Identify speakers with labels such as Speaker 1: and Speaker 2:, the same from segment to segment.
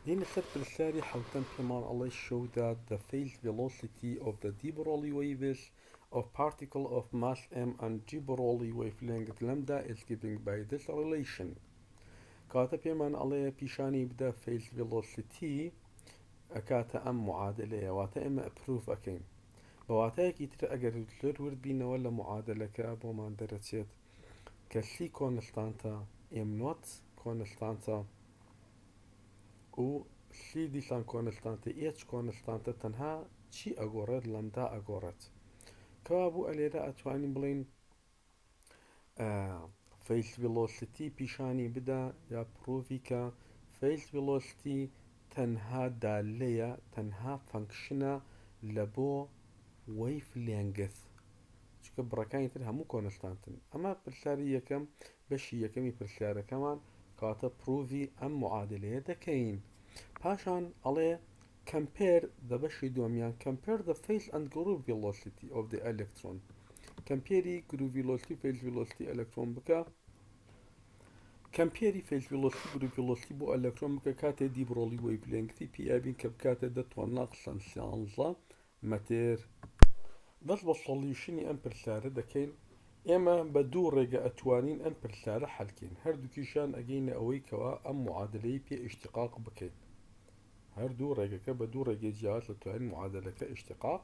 Speaker 1: دێینە سەر پرسیاری حەوتەم پێمان ئەڵێ show that the phase velocity of the de Broglie waves of particle of mass m and de Broglie wavelength lambda is giving by this relation کەواتە پێمان ئەڵێ پیشانی بدە phase velocity ئەکاتە ئەم معادلەیە واتە ئێمە proof ئەکەین بە واتایەکی تر ئەگەر زۆر ورد بینەوە لە معادلەکە بۆمان دەرەچێت کە C constant ە m naught constant ە و C دیسان constant ە h constant ە تەنها چی ئەگۆڕێت lambda ئەگۆڕێت کەوابوو ئەلێرە ئەتوانین بڵین phase velocity پیشانی بدە یا prove ی کە phase velocity تەنها دالەیە تەنها function ە لە بۆ wavelength چونکە بڕەکانی تر هەموو constant ن ئەمە پرسیاری یەکەم بەشی یەکەمی پرسیارەکەمان کەواتە prove ی ئەم معادلەیە دەکەین پاشان ئەڵێ compare the بەشی دووەمیان compare the phase and group velocity of the electron compare ی group velocity phase velocity ئەلکترۆن بکە compare ی phase velocity group velocity بۆ ئەلکترۆن بکە کاتێ de Broglie wavelength ی پیابین کە بکاتە دەتوان ناقسەن سیانزە مەتر. دەست بە solution ی ئەم پرسیارە دەکەین، ئێمە بە دوو ڕێگە ئەتوانین ئەم پرسیارە حەل کەین، هەردووکیشیان ئەگەینە ئەوەی کەوا ئەم معادلەی پێ ئیشتیقاق بکەین، هەردوو ڕێگەکە بە دوو ڕێگەی جیاواز ئەتوانین معادلەکە ئیشتیقاق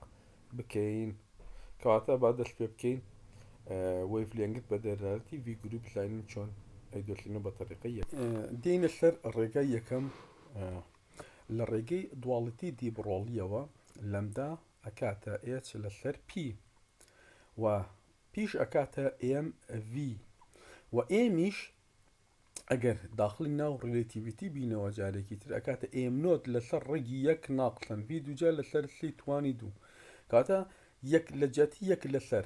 Speaker 1: بکەین. کەواتە با دەست پێ بکەین wavelength بە دەلالەتی V group بزانین چۆن ئەیدۆزینەوە بە تەریقەی یەکەم. دێینە سەر ڕێگای یەکەم لە ڕێگەی duality دی بڕۆڵیەوە lambda ئەکاتە h لەسەر p و p یش ئەکاتە m v و m یش ئەگەر داخلی ناو relativity بینەوە جارێکی تر ئەکاتە m naught لەسەر ڕەگی یەک ناقسەن v دووجا لەسەر سی توانی دوو کاتە یەک لە جیاتی یەک لەسەر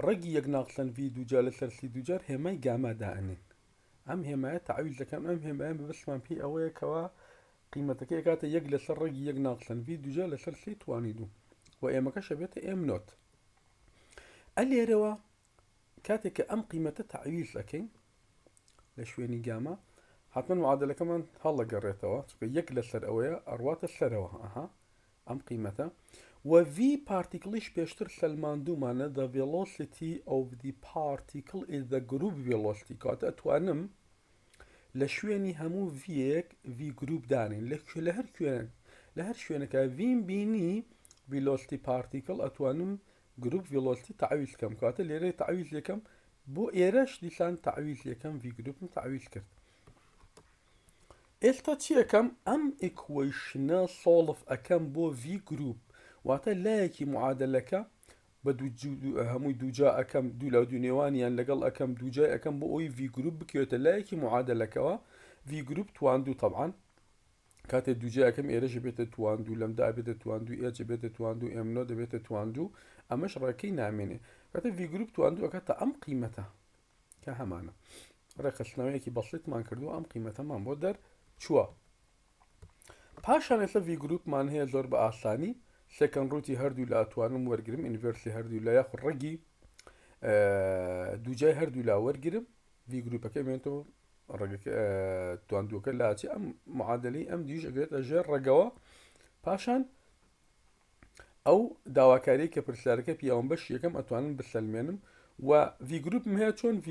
Speaker 1: ڕەگی یەک ناقسەن v دووجا لەسەر سی دووجار هێمای گاما دائەنێن ئەم هێمایە تەعویز دەکەم ئەم هێمایە مەبەستمان پێی ئەوەیە کەوا قیمەتەکەی ئەکاتە یەک لەسەر ڕەگی یەک ناقسەن v دووجا لەسەر سێ توانی دوو و m ەکەش ئەبێتە m naught ئەلێرەوە کاتێک کە ئەم قیمەتە تەعویز ئەکەین لە شوێنی گاما حتمما معادلەکەمان هەڵەگەڕێتەوە چونکە یەک لەسەر ئەوەیە ئەڕواتە سەرەوە ئەها ئەم قیمەتە وە V particle یش پێشتر سەلماندوومانە the velocity of the particle is the group velocity کەواتە ئەتوانم لە شوێنی هەموو V یەک V group دانێن لە لە هەر کوێن لە هەر شوێنەکە V م بینی velocity particle ئەتوانم group velocity تەعویز کەم کەواتە لێرە تەعویز یەکەم بۆ ئێرەش دیسان تەعویز یەکەم V group م تەعویز کرد ئێستا چی ئەکەم ئەم equation ە solve ئەکەم بۆ V group واتە لایەکی معادلەکە بە هەمووی دووجا ئەکەم دوو لە دوو نێوانیان لەگەڵ ئەکەم دووجای ئەکەم بۆ ئەوی V group بکەوێتە لایەکی معادلەکەوە V group تواندوو تەبعەن کاتێ دووجای ئەکەم ئێرەش بێتە تواندوو lambda بێتە تواندوو h بێتە تواندوو m naught دەبێتە تواندوو ئەمەش ڕێکەی نامێنێ کاتێ V group تواندوو ئەکاتە ئەم قیمەتە کە هەمانە ڕێکخستنەوەیەکی بەسیتمان کردو ئەم قیمەتەمان بۆ دەرچووە پاشان ئێستا V group مان هەیە زۆر بە ئاسانی second root ی هەردوو لا توانم وەرگرم inverse ی هەردوو لا یاخود ڕەگی دووجای هەردوو لا وەرگرم V group ەکەی مێنتەوە ڕەگەکە تواندووەکە لاچی ئەم معادلەی ئەم دیش ئەگرێتە ژێر ڕەگەوە پاشان ئەو داواکاریەی کە پرسیارەکە پیاوم بەشی یەکەم ئەتوانم بسەلمێنم و V group م هەیە چۆن V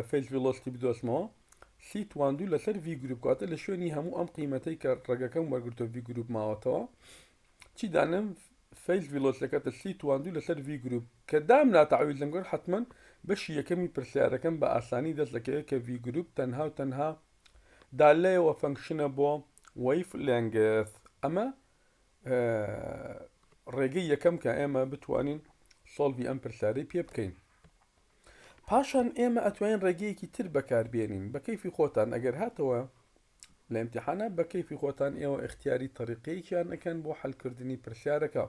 Speaker 1: phase velocity بدۆزمەوە سی تواندوو لەسەر V group کاتە لە شوێنی هەموو ئەم قیمەتەی کە ڕەگەکەم وەرگرتووە V group ماوەتەوە چی دانم phase velocity ەکەتە سی تواندوو لەسەر V group کە دام ناتەعویزم کرد حتمما بەشی یەکەمی پرسیارەکەم بە ئاسانی دەست دەکەوێت کە V group تەنها و تەنها دالەیەوە function ە بۆ wavelength ئەمە ڕێگەی یەکەم کە ئێمە بتوانین solve ی ئەم پرسیارەی پێ بکەین پاشان ئێمە ئەتوانین ڕێگەیەکی تر بەکاربێنین بە کەیفی خۆتان ئەگەر هاتەوە لە ئیمتیحانە بە کەیفی خۆتان ئێوە ئیختیاری تەریقەیەکیان ئەکەن بۆ حەلکردنی پرسیارەکە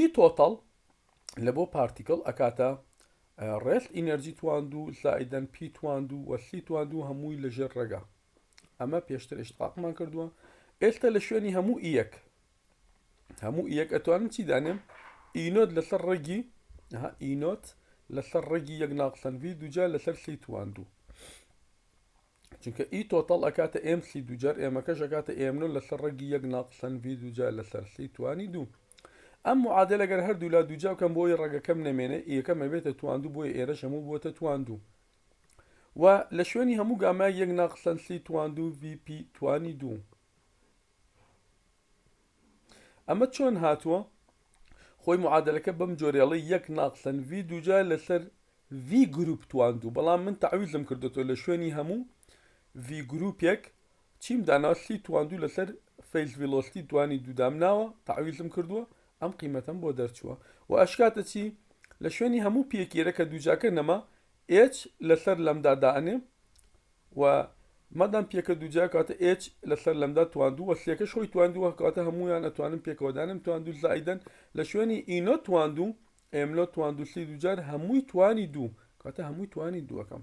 Speaker 1: E total لە بۆ particle ئەکاتە rest energy تواندوو زائیدەن p تواندوو وە سی تواندوو هەمووی لەژێر ڕەگا ئەمە پێشتر ئیشتقاقمان کردووە ئێستا لە شوێنی هەموو E یەک هەموو E یەک ئەتوانم چی دانێم E naught لەسەر ڕەگی E naught لەسەر ڕەگی یەک ناقسەن v دووجا لەسەر سی تواندوو. چونکە E total ئەکاتە m c دووجار m ەکەش ئەکاتە m نۆ لەسەر ڕەگی یەک ناقسەن v دووجار لەسەر c توانی دوو. ئەم معادلە گەر هەردوولا دووجا بکەم بۆی ڕەگەکەم نەمێنێ E یەکەم ئەبێتە توان دوو بۆیە ئێرەش هەموو بووەتە توان دوو و لە شوێنی هەموو گامایەک یەک ناقسەن c توان دوو v p توانی دوو. ئەمە چۆن هاتووە؟ خۆی معادلەکە بەم جۆرێڵی یەک ناقسەن v دووجار لەسەر v group تواندوو بەڵام من تەعویزم کردۆتەوە لە شوێنی هەموو v group ێک چیم داناوە c تواندوو لەسەر phase velocity توانی دوو دامناوە تەعویزم کردووە ئەم قیمەتەم بۆ دەرچووە و ئەشکاتە چی لە شوێنی هەموو p یەک ئێرە کە دووجاکە نەما h لەسەر لەمدا دائەنێم و مادام p یەکە دووجا کاتە h لەسەر لەمدا تواندوو وە c یەکەش خۆی تواندووە کاتە هەموویان ئەتوانم پێکەوە دانێم تواندوو زائیدەن لە شوێنی E نۆ تواندوو m نۆ تواندوو c دووجار هەمووی توانی دوو کاتە هەمووی توانی دووەکەم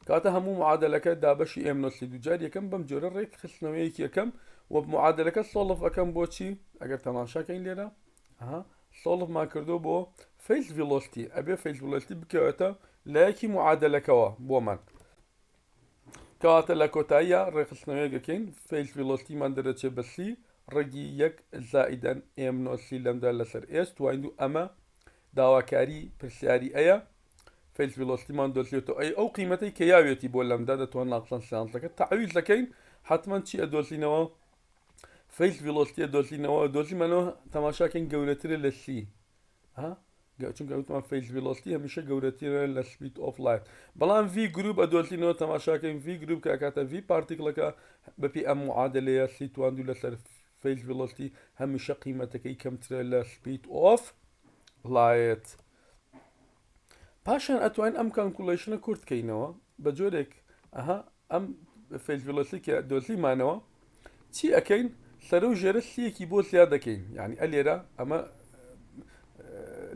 Speaker 1: کاتە هەموو معادلەکە دابەشی m نۆ c دووجار یەکەم بەم جۆرە ڕێک خستنەوەیەکی یەکەم و معادلەکە solve ئەکەم بۆچی ئەگەر تەماشاکەین لێرە ها solve مان کردو بۆ phase velocity ئەبێ phase velocity بکەوێتە لایەکی معادلەکەوە بۆمان کەواتە لە کۆتاییە ڕێکخستنەوەیەک ئەکەین phase velocity مان دەرەچێ بە c ڕەگی یەک زائیدەن m نۆ c lambda لەسەر h توانی دوو ئەمە داواکاری پرسیاری ئەیە phase velocity مان دۆزیێتەوە ئەی ئەو قیمەتەی کە یاوێتی بۆ لەمدا دەتوان ناقسەن سیانسەکە تەعویز دەکەین حتمما چی ئەدۆزینەوە phase velocity ئەدۆزینەوە دۆزیمانەوە تەماشاکەین گەورەترە لە c ها چونکە وتمان phase velocity هەمیشە گەورەترە لە speed of light بەڵام v group ئەدۆزینەوە تەماشاکەین v group کە ئەکاتە v particle ەکە بەپی ئەم معادلەیە c تواندو لەسەر phase velocity هەمیشە قیمەتەکەی کەمترە لە speed of light پاشان ئەتوانین ئەم calculation ە کورت کەینەوە بە جۆرێک ئەها ئەم phase velocity کە دۆزیمانەوە چی ئەکەین سەرە و ژێرە c یەکی بۆ زیاد دەکەین یعنی ئەلێرە ئەمە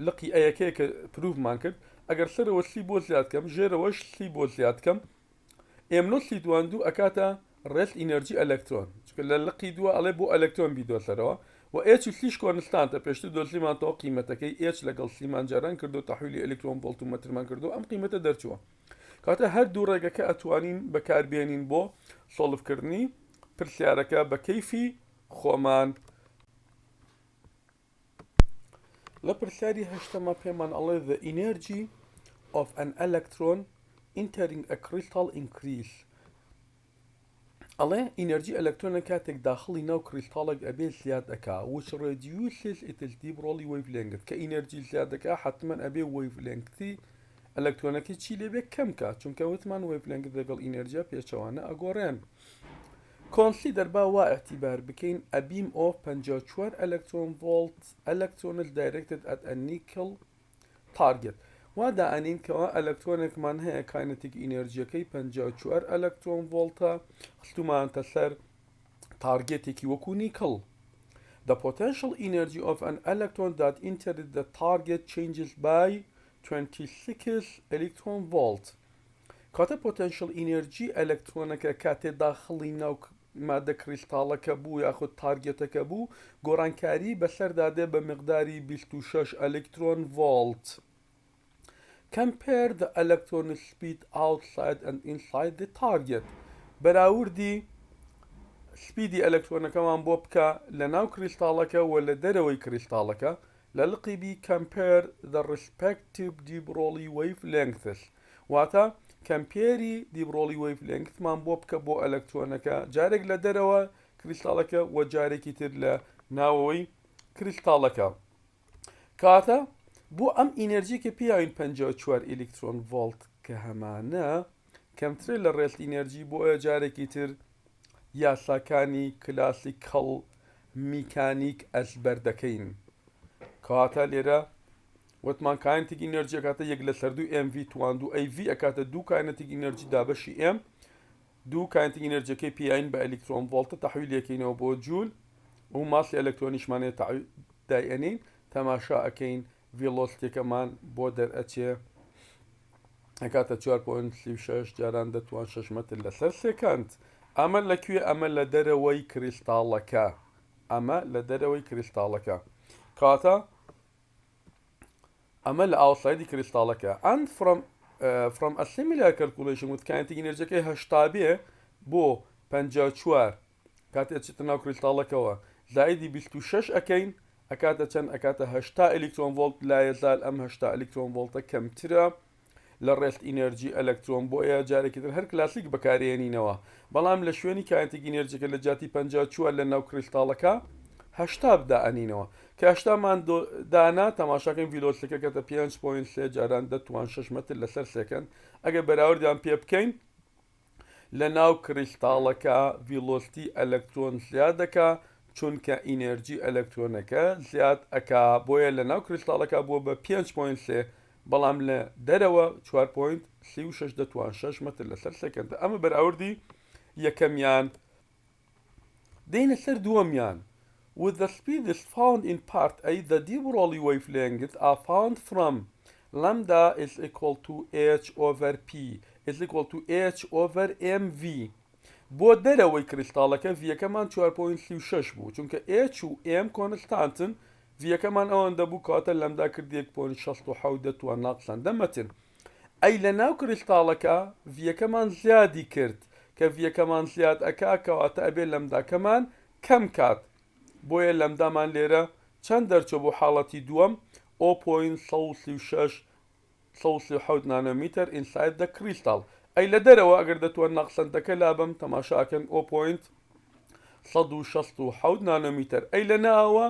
Speaker 1: لقی ئەیەکەیە کە proof مان کرد ئەگەر سەرەوە c بۆ زیاد کەم ژێرەوەش c بۆ زیاد کەم m نۆ c تواندوو ئەکاتە rest energy ئەلکترۆن چونکە لە لقی دووە ئەڵێ بۆ ئەلکترۆن بیدۆزەرەوە و h و c یش constant ە پێشتر دۆزیمانەوە قیمەتەکەی h لەگەڵ c مان جاران کردو تەحویلی ئەلکترۆن ڤۆڵت و مەترمان کردو ئەم قیمەتە دەرچووە کاتە هەردوو ڕێگەکە ئەتوانین بەکاربێنین بۆ solve کردنی پرسیارەکە بە کەیفی خۆمان. لە پرسیاری هەشتەما پێمان ئەڵێ The energy of an electron entering a crystal increase ئەڵێ ئینەرجی ئەلکترۆنە کاتێک داخڵی ناو کریستاڵێک ئەبێ زیاد ئەکا which reduces its de Broglie wavelength کە ئینەرجی زیاد دەکا حتمما ئەبێ wavelength ی ئەلکترۆنەکەی چی لێبێ کەم کا چونکە وتمان wavelength لەگەڵ ئینەرجیا پێچەوانە ئەگۆڕێن consider با وا ئیعتیبار بکەین a beam of 54 electron volt electrons directed at a nickel target وا دائەنین کەوا ئەلکترۆنێکمان هەیە kinetic energy یەکەی 54 ئەلکترۆن ڤۆڵتە خستومانتە سەر target ێکی وەکو نیکڵ The potential energy of an electron that entered the target changes by 26 electron volt. کاتە potential energy ئەلکترۆنەکە کاتێ داخڵی ناو مادە کریستاڵەکە بوو یاخود target ەکە بوو گۆڕانکاری بەسەردا دێ بە مقداری 26 ئەلکترۆن ڤۆڵت. Compare the electron speed outside and inside the target. بەراوردی speed ی ئەلکترۆنەکەمان بۆ بکە لە ناو کریستاڵەکە و لە دەرەوەی کریستاڵەکە لە لقی B Compare the respective de Broglie wavelengths واتە compare ی de Broglie wavelength مان بۆ بکە بۆ ئەلکترۆنەکە جارێک لە دەرەوە کریستاڵەکە و جارێکی تر لە ناوەوەی کریستاڵەکە. کەواتە بۆ ئەم ئینەرجی کە پێیاوین 54 ئیلیکترۆن ڤۆڵت کە هەمانە کەمترە لە rest energy بۆیە جارێکی تر یاساکانی classical میکانیک ئەزبەر دەکەین کەواتە لێرە وتمان kinetic energy ئەکاتە یەک لەسەر دوو m v تواندوو ئەی v ئەکاتە دوو kinetic energy دابەشی m دوو kinetic energy ەکەی پێین بە ئەلیکترۆن ڤۆڵتە تەحویل یەکەینەوە بۆ جوول و mass ی ئەلکترۆنیشمان هەیە دایئەنین تەماشا ئەکەین velocity ەکەمان بۆ دەرئەچێ ئەکاتە 4.36 جاران دەتوان 6 مەتر لەسەر سێکەند ئەمە لە کوێ ئەمە لە دەرەوەی کریستاڵەکە ئەمە لە دەرەوەی کریستاڵەکە کاتە ئەمە لە outside ی کریستاڵەکە and from. From a similar calculation with kinetic energy ەکەی 80 بێ بۆ 54 کاتێ ئەچێتە ناو کریستاڵەکەوە زائیدی 26 ئەکەین ئەکاتە چەند؟ ئەکاتە 80 ئەلیکترۆن ڤۆڵت لایەزال ئەم 80 ئەلیکترۆن ڤۆڵتە کەمترە لە rest energy ئەلکترۆن بۆیە جارێکی تر هەر کلاسیک بەکارێنینەوە بەڵام لە شوێنی kinetic energy ەکە لە جیاتی 54 لە ناو کریستاڵەکە 80 دائەنینەوە کە هەشتامان دانا تەماشاکەین velocity ەکە کەتە 5.3 جاران دە توان 6 مەتر لەسەر second ئەگەر بەراوردیان پێ بکەین لە ناو کریستاڵەکە velocity ئەلکترۆن زیاد دەکا چونکە energy ئەلکترۆنەکە زیاد ئەکا بۆیە لە ناو کریستاڵەکە بووە بە 5.3 بەڵام لە دەرەوە 4.36 دەتوان 6 مەتر لەسەر second ە ئەمە بەراوردی یەکەمیان دێینە سەر دووەمیان With the speeds found in part A, the de Broglie wavelengths are found from lambda is equal to h over p is equal to h over mv بۆ دەرەوەی کریستاڵەکە v یەکەمان 4.36 بوو چونکە h و m constant ن v یەکەمان ئەوەندە بوو کەواتە lambda کرد 1.67 دەتوان ناقسان دە مەتر ئەی لە ناو کریستاڵەکە v یەکەمان زیادی کرد کە v یەکەمان زیاد ئەکا کەواتە ئەبێ lambda کەمان کەم کات بۆیە lambda مان لێرە چەند دەرچوە بۆ حاڵەتی دووەم o point 136 137 nanometer inside the crystal ئەی لە دەرەوە ئەگەر دەتوان ناقسەنتەکە لابەم تەماشا ئەکەن o point 167 nanometer ئەی لە ناوە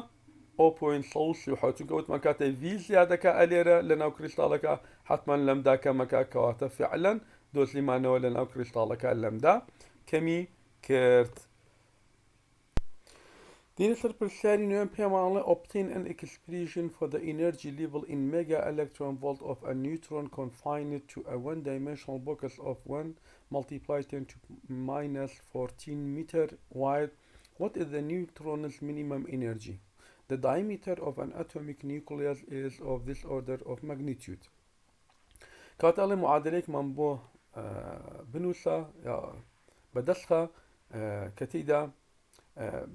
Speaker 1: o point 137 چونکە وتمان کاتێ v زیادەکە ئەلێرە لە ناو کریستاڵەکە حتمان lambda کەمەکە کەواتە فعلەن دۆزیمانەوە لە ناو کریستاڵەکە lambda کەمی کرد. دێینە سەر پرسیاری نوێم پێمان ئەڵێ Obtain an expression for the energy level in mega electron volt of a neutron confined to a one dimensional box of 1 multiply 10 to minus 14 meter wide. What is the neutron's minimum energy? The diameter of an atomic nucleus is of this order of magnitude. کەواتە ئەڵێ معادلەیەکمان بۆ بنووسە بەدەستخە کە تێیدا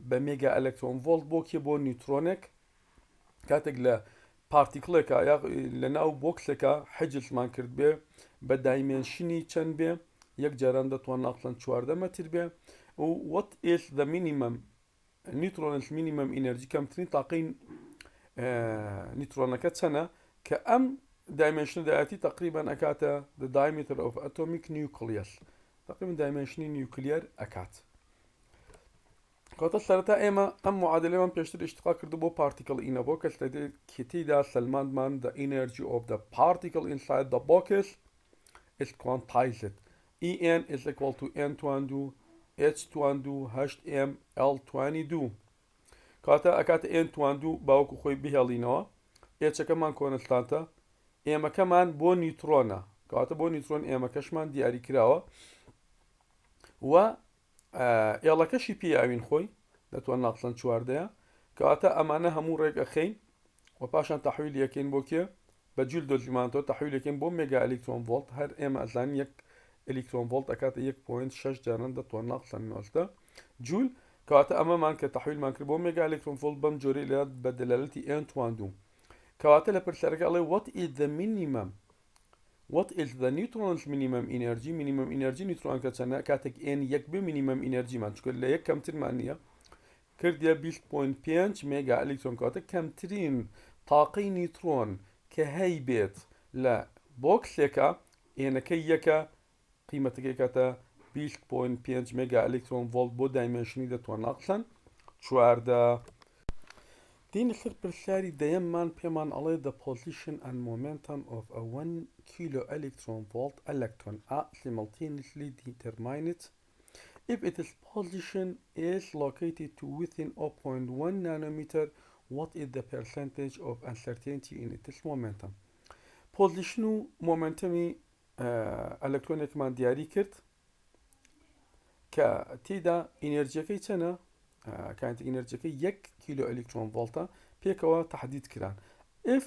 Speaker 1: بە mega electron volt بۆ کێ بۆ نیوترۆنێک کاتێک لە particle ێکە یا لە ناو box ێکە حجزمان کرد بێ بە dimension ی چەند بێ یەک جاران دەتوان ناقسەن 14 مەتر بێ و what is the minimum neutron's minimum energy کەمترین تاقی نیوترۆنەکە چەنە کە ئەم dimension دایەتی تقریبا ئەکاتە the diameter of atomic nucleus تقریبا dimension ی nuclear ئەکات کەواتە سەرەتا ئێمە ئەم معادلەمان پێشتر اشتقا کردو بۆ particle in a box کە تێیدا سەلماندمان the energy of the particle inside the box is quantized En is equal to N توان دوو H توان دوو هەشت M L توانی دوو کەواتە ئەکاتە N توان دوو باوەکو خۆی بهێڵینەوە H ەکەمان constant ە M ەکەمان بۆ نیوترۆنە کەواتە بۆ نیوترۆن M ەکەشمان دیاری کراوە و L ەکەشی پێی ئاوین خۆی دەتوان ناقسەن چواردەیە کەواتە ئەمانە هەموو ڕێک ئەخەین و پاشان تەحویل یەکەین بۆ کێ بە جوول دۆزیمانەوە تەحویل یەکەین بۆ mega electron volt هەر ئێمە ئەزانین یەک electron volt ئەکاتە 1.6 جاران دەتوان ناقسەن 19 جوول کەواتە ئەمەمان کە تەحویلمان کرد بۆ mega electron volt بەم جۆرەی لە بە دەلالەتی N توان دوو کەواتە لە پرسیارەکە ئەڵێ what is the minimum What is the neutron's minimum energy minimum energy نیوترۆنەکە چەنە کاتێک N یەک بێ minimum energy مان چونکە لە یەک کەمترمان نییە کردیە 20.5 mega electron کەواتە کەمترین تاقەی نیوترۆن کە هەی بێت لە box ێکە N ەکەی یەکە قیمەتەکەی کاتە 20.5 mega electron volt بۆ dimension ی دەتوان ناقسەن 14 دێینە سەر پرسیاری دەیەممان پێمان ئەڵێ The position and momentum of a one kilo electron volt electron are simultaneously determined if its position is located to within 0.1 nanometer what is the percentage of uncertainty in its momentum position و momentum ی ئەلکترۆنێکمان دیاری کرد کە تێیدا ئینێرجیەکەی چەنە kinetic energy ەکەی یەک kilo electron volt ە پێکەوە تهدید کران if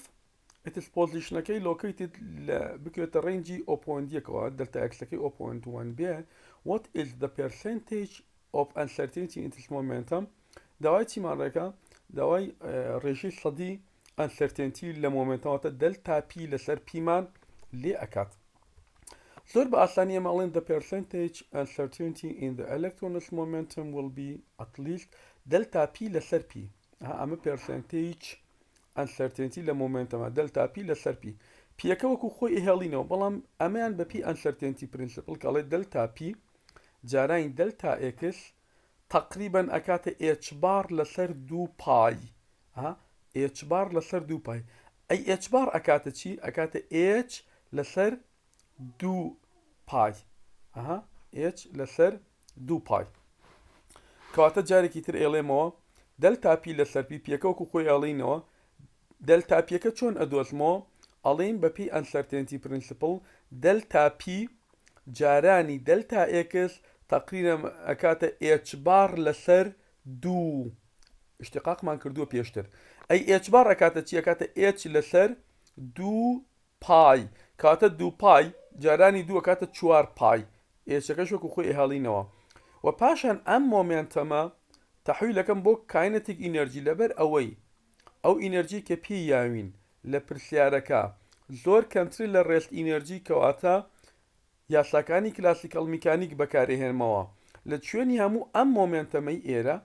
Speaker 1: its position ەکەی located لە بکەوێتە range ی o point یەکەوە delta x ەکەی o point one بێ what is the percentage of uncertainty in its momentum داوای چیمان ڕێکە داوای ڕێژەی سەدی uncertainty لە momentum ەوەتە delta p لەسەر p مان لێ ئەکات. زۆر بە ئاسانی ئێمە ئەڵێن the percentage uncertainty in the electron's momentum will be at least delta p لەسەر p. ئەها ئەمە percentage uncertainty لە momentum ە delta p لەسەر p. پیەکە وەکو خۆی ئەهێڵینەوە بەڵام ئەمەیان بە پێی uncertainty principle کە ئەڵێ delta p جارانی delta x تەقریبەن ئەکاتە h bar لەسەر دوو pi. ئەها h bar لەسەر دوو pi. ئەی h bar ئەکاتە چی؟ ئەکاتە h لەسەر دوو pi. ئەها h لەسەر دوو pi. کەواتە جارێکی تر ئێڵێمەوە delta p لەسەر p پیەکە وەکو خۆی ئەڵینەوە delta پیەکە چۆن ئەدۆزمەوە ئەڵێین بەپێی uncertainty principle delta p جارانی delta x تەقریرا ئەکاتە h bar لەسەر دوو اشتقاقمان کردووە پێشتر ئەی h bar ئەکاتە چی ئەکاتە h لەسەر دوو pi کاتە دوو pi جارانی دوو ئەکاتە چوار pi h ەکەش وەکو خۆی ئەهێڵینەوە و پاشان ئەم momentum ە تەحویلەکەم بۆ kinetic energy لەبەر ئەوەی ئەو energy کە پێی یاوین لە پرسیارەکە زۆر کەمترە لە rest energy کەواتە یاساکانی classical میکانیک بەکارئەهێنمەوە لە چوێنی هەموو ئەم momentum ەی ئێرە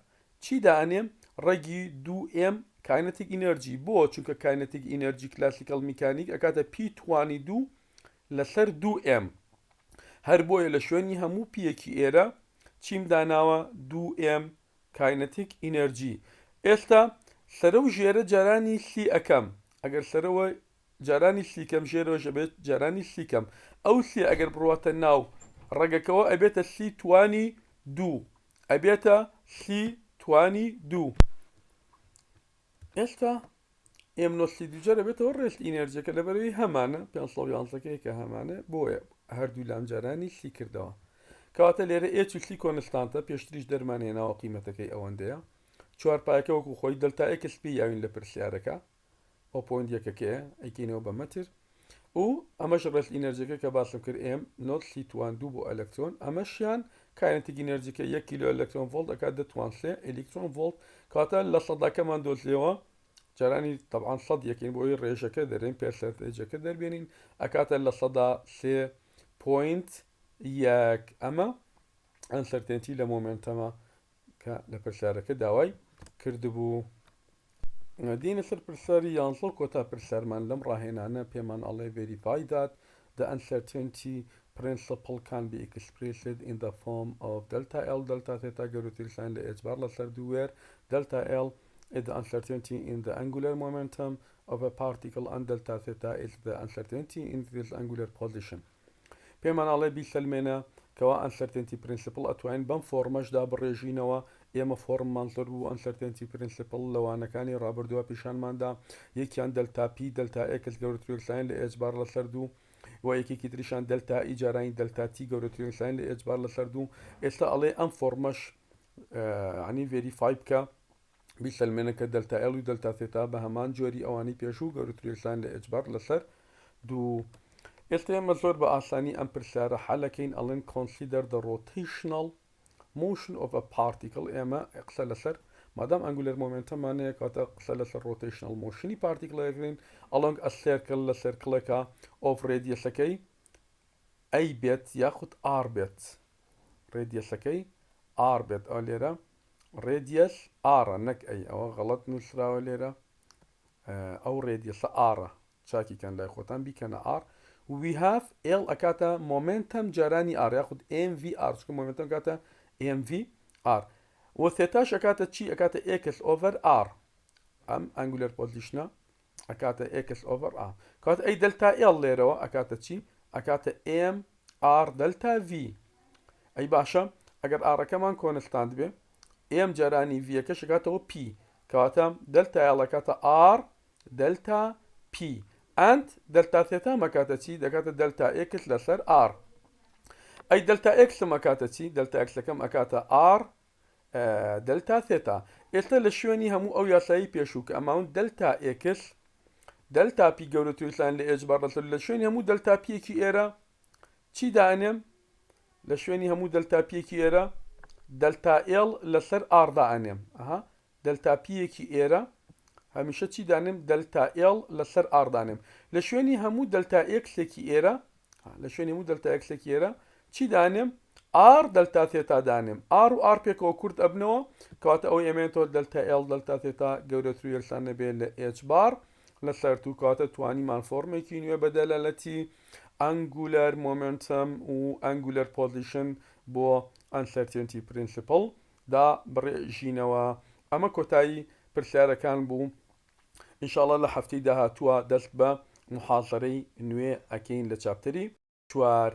Speaker 1: چی دائەنێم ڕەگی دوو m kinetic energy بۆ چونکە kinetic energy classical میکانیک ئەکاتە p توانی دوو لەسەر دوو m هەر بۆیە لە شوێنی هەموو p یەکی ئێرە چیم داناوە دوو m kinetic energy ئێستا سەرە و ژێرە جارانی سی ئەکەم ئەگەر سەرەوە جارانی سی کەم ژێرەوەش ئەبێت جارانی سی کەم ئەو سی ئەگەر بڕواتە ناو ڕەگەکەوە ئەبێتە سی توانی دوو ئەبێتە سی توانی دوو ئێستا m naught c دووجار ئەبێتەوە rest energy ەکە لەبەرەوەی هەمانە 511 ەکەی کە هەمانە بۆیە هەردوو لام جارانی سی کردەوە کەواتە لێرە h و c constant ە پێشتریش دەرمان هێناوە قیمەتەکەی ئەوەندەیە چوار pi ەکە وەکو خۆی delta x پێی یاوین لە پرسیارەکە ئەو point یەکەکەیە ئەیکەینەوە بە مەتر و ئەمەش rest energy ەکە کە باسم کرد m naught c توان دوو بۆ ئەلکترۆن ئەمەشیان kinetic energy ەکە یەک کیلۆ ئەلکترۆن ڤۆڵت ئەکات دە توان سێ ئەلیکترۆن ڤۆڵت کاتە لە سەداکەمان دۆزیەوە جارانی تەبعەن سەد یەکەین بۆ ئەوەی ڕێژەکە دەرێن percentage ەکە دەربێنین ئەکاتە 3% point یەک ئەمە uncertainty لە momentum ە کە لە پرسیارەکە داوای کردبوو. دێینە سەر پرسیاری یانزە و کۆتا پرسیارمان لەم ڕاهێنانە پێمان ئەڵێ Verify that the uncertainty principle can be expressed in the form of delta L delta theta گەورەترین sign لە h bar لەسەر دوو where delta L is the uncertainty in the angular momentum of a particle and delta theta is the uncertainty in this angular position. پێمان ئەڵێ بیسەلمێنە کەوا uncertainty principle ئەتوانین بەم فۆڕمەش دابڕێژینەوە، ئێمە فۆڕممان زۆر بوو uncertainty principle لە وانەکانی ڕابردووە پیشانماندا یەکیان delta p delta x گەورەترین sign لە h bar لەسەر دوو و یەکێکی تریشان delta E جارانی delta t گەورەترین sign لە h bar لەسەر دوو ئێستا ئەڵێ ئەم فۆڕمەش عنی verify بکە بیسەلمێنە کە delta L و delta theta بە هەمان جۆری ئەوانەی پێشوو گەورەترین sign لە h bar لەسەر دوو. ئێستا ئێمە زۆر بە ئاسانی ئەم پرسیارە حەلەکەین ئەڵێن consider the rotational motion of a particle ئێمە قسە لەسەر مادام angular momentum مان هەیە کاتە قسە لەسەر rotational motion ی particle ەکەین along a circle لە circle ێکە of radius ەکەی a بێت یاخود r بێت radius ەکەی r بێت ئەو لێرە radius r ە نەک a ئەوە غەڵەت نووسراوە لێرە ئەو radius ە r ە چاکی کەن لای خۆتان بیکەنە r we have L ئەکاتە momentum جارانی r یاخود MVR چونکە momentum ئەکاتە MVR و theta ش ئەکاتە چی ئەکاتە x over r ئەم angular position ە ئەکاتە x over r کات ئەی delta L لێرەوە ئەکاتە چی ئەکاتە M R delta V ئەی باشە ئەگەر r ەکەمان constant بێ M جارانی V ەکەش ئەکاتەوە P کەواتە delta L ئەکاتە R delta P and delta theta م ئەکاتە چی دەکاتە delta x لەسەر r ئەی delta x م ئەکاتە چی delta x ەکەم ئەکاتە r delta theta ئێستا لە شوێنی هەموو ئەو یاسایی پێشوو کە ئەماون delta x delta p گەورەترین sign لە h bar لەسەر لە شوێنی هەموو delta p یەکی ئێرە چی دانێم لە شوێنی هەموو delta p یەکی ئێرە delta L لەسەر r دائەنێم ئەها delta p یەکی ئێرە هەمیشە چی دانێم delta L لەسەر r دانێم لە شوێنی هەموو delta x ێکی ئێرە. لە شوێنی هەموو delta x ێکی ئێرە چی دانێم؟ r delta theta دانێم. r و r پێکەوە کورت ئەبنەوە، کەواتە ئەوەی ئەمێنێتەوە delta L delta theta گەورەتر و یەکسان نەبێ لە h bar لەسەر two. کەواتە توانیمان فۆرمێکی نوێ بە دەلالەتی angular momentum و angular position بۆ uncertainty principle دابڕێژینەوە. ئەمە کۆتایی پرسیارەکان بوو. ان شاء اللە لە هەفتەی داهاتووە دەست بە موحازەرەی نوێ ئەکەین لە chapter ی چوار.